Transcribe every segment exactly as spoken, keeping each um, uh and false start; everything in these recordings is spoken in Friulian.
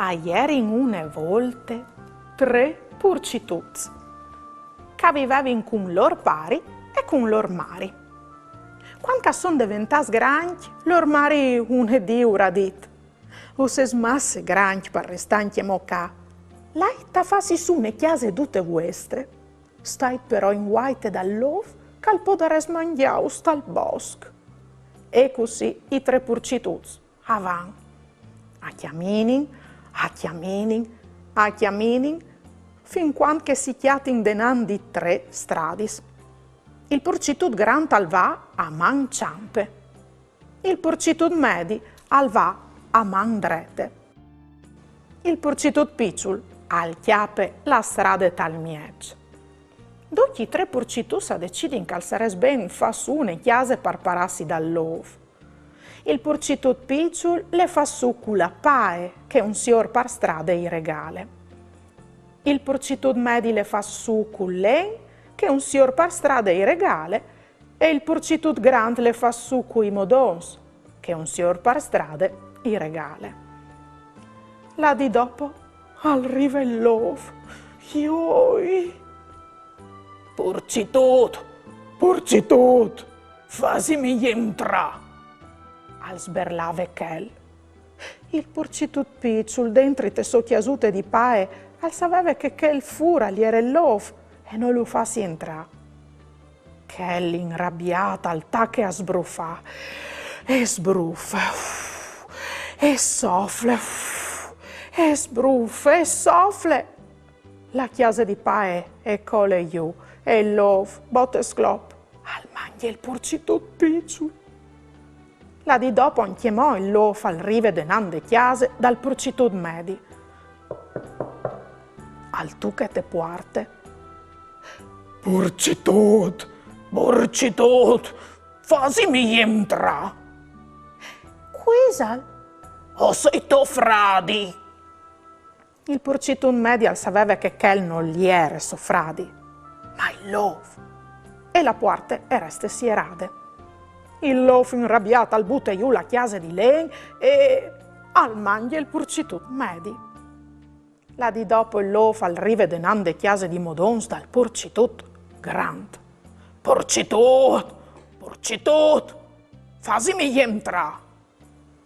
A jerin une volte tre purcituts, ch'a vivevin cun lôr pari e cun lôr mari. Cuant ch'a son deventâts grancj, lôr mari une dì ur à dit: «O sês masse grancj par restâ ancjemò ca. Lait a fâsi sù une cjase dute vuestre. Stait però in vuaite dal lôf, ch'al podarès mangjâus tal bosc.» E cussì i tre purcituts a van. A cjaminin, a cjaminin, a cjaminin, fin cuant che si cjatin denant di tre stradis. Il purcitut grant al va a man çampe. Il purcitut medi al va a man drete. Il purcitut piçul al cjape la strade tal mieç. Ducj i tre purcituts a decidin ch'al sarès ben fâ sù une cjase par parâsi dal lôf. Il purcitut piçul le fâs sù cu la paie che un siôr par strade i regale. Il purcitut medi le fâs sù cul len che un siôr par strade i regale e il purcitut grant le fâs sù cui modons che un siôr par strade i regale. La dì dopo al rive il lôf. Joi! «Purcitut, purcitut, fasimi jentrâ!» al sberlave chel. Il purcitut piçul, dentri te sô cjasute di paie, al saveve che chel fûr al jere il lôf e no lu fâs jentrâ. Chel inrabiât al tache a sbrufâ. E sbrufe, uf, e sofle, uf, e sbrufe, e sofle. La cjase di paie e cole jù, e il lôf, bot e sclop, al mangje il purcitut piçul. La dì dopo ancjemò il lôf al rive denant de cjase dal purcitut medi. Al tuche te puarte. «Purcitut, purcitut, fasimi jentrâ!» «Cui isal?» «O soi to fradi!» Il purcitut medi al saveve che chel nol jere so fradi, ma il lôf. E la puarte e reste sierade. Il lôf inrabiât al bute jù la cjase di len e al mangje il purcitut medi. La dì dopo il lôf al rive denant de cjase di modons dal purcitut grant. «Purcitut, purcitut, fasimi jentrâ!»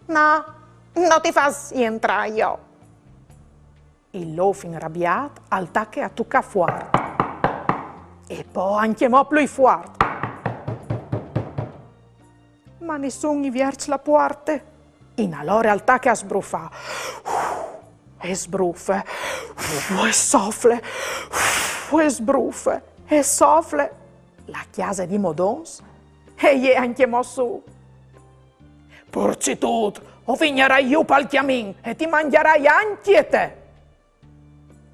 «No, no ti fâs jentrâ jo!» Il lôf inrabiât al tache a tucâ fuart. E po ancjemò plui fuart. Ma nissun i vierç la puarte. In alore al tache a sbrufâ. E sbrufe. E sofle. E sbrufe. E sofle. La cjase di modons e je ancjemò sù. «Purcitut, o vignarai jù pal cjamin e ti mangjarai ancje te!»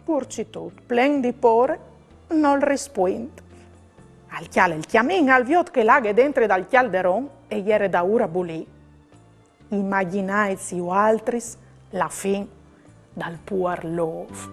Purcitut, plen di pôre, nol rispuint. Al cjale il cjamin, al viôt che l'aghe dentri dal cjalderon e jere daûr a bulî. Imagjinaitsi vualtris la fin dal puar lôf.